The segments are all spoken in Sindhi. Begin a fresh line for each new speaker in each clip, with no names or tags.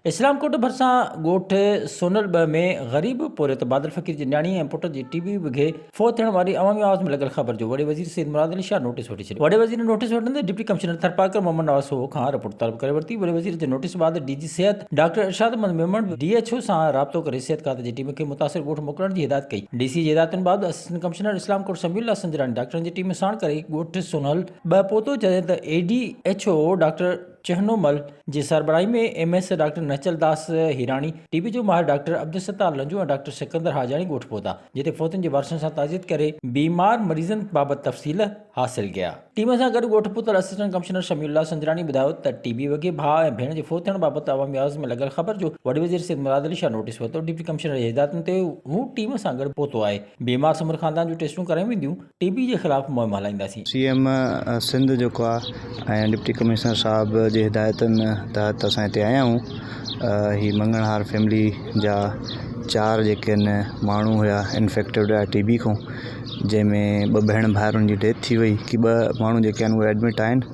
اسلام ڪوٽ ڀرسان ڳوٺ سونل ٻه ۾ غريب پورهيت بادل فقير جي نياڻي ۽ پٽ جي ٽي بي وگهي فوت ٿيڻ واري عوامي آواز ۾ لڳل خبر جو وڏي وزير سيد مراد علي شاهه نوٽيس وٺي ڇڏيو. وڏي وزير نوٽيس وٺندي ڊپٽي ڪمشنر ٿرپارڪر محمد نواز سوهو کان رپورٽ طلب ڪري ورتي. وڏي وزير جي نوٽيس بعد ڊي جي صحت ڊاڪٽر ارشاد احمد ميمڻ به ڊي ايڇ او سان رابطو ڪري صحت کاتي جي ٽيم کي متاثر ڳوٺ موڪلڻ جي هدايت ڪئي. ڊي سي جي هدايتن بعد اسسٽنٽ ڪمشنر اسلام ڪوٽ سميع الله سنجراڻي ڊاڪٽرن جي ٽيم ساڻ ڪري ڳوٺ سونهل ٻه پهتو جڏهن ته A D H O doctor Chahnomal جي سربراهي ۾ M S doctor Nihchal Das Hirani, T B جو ماهر ڊاڪٽر عبدالستار لنجو ۽ ڊاڪٽر سڪندر حاجاڻي ڳوٺ پهتا، جتي فوتين جي وارثن سان تعزيت ڪري بيمار مريضن بابت تفصيل حاصل ڪيا. ٽيم سان گڏ ڳوٺ پهتل اسسٽنٽ ڪمشنر شميع الله سنجراڻي ٻڌايو ته ٽي بي وگهي ڀاء ۽ ڀيڻ جي فوت ٿيڻ بابت عوامي آواز ۾ لڳل خبر جو وڏي وزير سيد مراد علي شاهه نوٽيس ورتو، ڊپٽي ڪمشنر جي هدايتن تي هو ٽيم سان گڏ پهتو آهي، بيمار سمر خاندان جون ٽيسٽون ڪرايون وينديون. ٽي بي جي خلاف مهم هلائينداسين.
سي ايم سنڌ جيڪو آ ۽ ڊپٽي ڪمشنر صاحب جي هدايتن تحت اسان هتي آيا آهيون هي مڱڻهار فيملي جا چار جيڪي آهن ماڻهو هيا انفيڪٽيڊ هيا ٽي بي کان جنهن ۾ ٻه ڀيڻ ڀائرن جي ڊيٿ ٿي وئي ڪي ٻه ماڻهو جيڪي آهن اهي ايڊمٽ آهن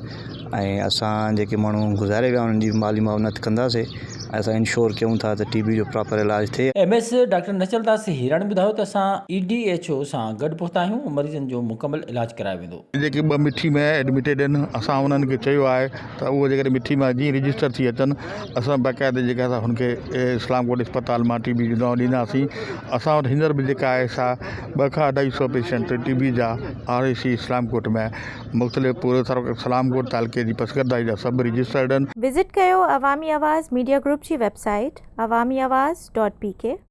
۽ اسان جيڪي ماڻهو گذاري ويا انهن جي مالي معاونت ڪنداسي ۽ اسان انشور ڪيون ٿا ته ٽي بي جو پراپر علاج ٿئي.
M S doctor Nihchal Das Hirani ٻڌايو ته اسان اي ڊي ايڇ او سان گڏ پهتا آهيون مريضن جو مڪمل علاج ڪرايو ويندو.
جيڪي ٻه مٺي ۾ ايڊميٽيڊ آهن اسان انهن کي چيو آهي ته اهي جيڪڏهن مٺي مان جيئن رجسٽر ٿي اچن اسان باقاعده جيڪا سا هن کي اسلام ڪوٽ اسپتال مان ٽي بي جون دوائون ڏينداسين اسان وٽ هينئر به جيڪا آهي سا ٻه کان اڍائي سو پيشنٽ ٽي بي جا آر اي سي اسلام ڪوٽ ۾ مختلف پوري سلام ڪوٽ تعلقي جي پسگردائي جا سڀ رجسٽرڊ آهن.
وزٽ ڪيو عوامي آواز ميڊيا گروپ جي website Awami Awaz dot P K.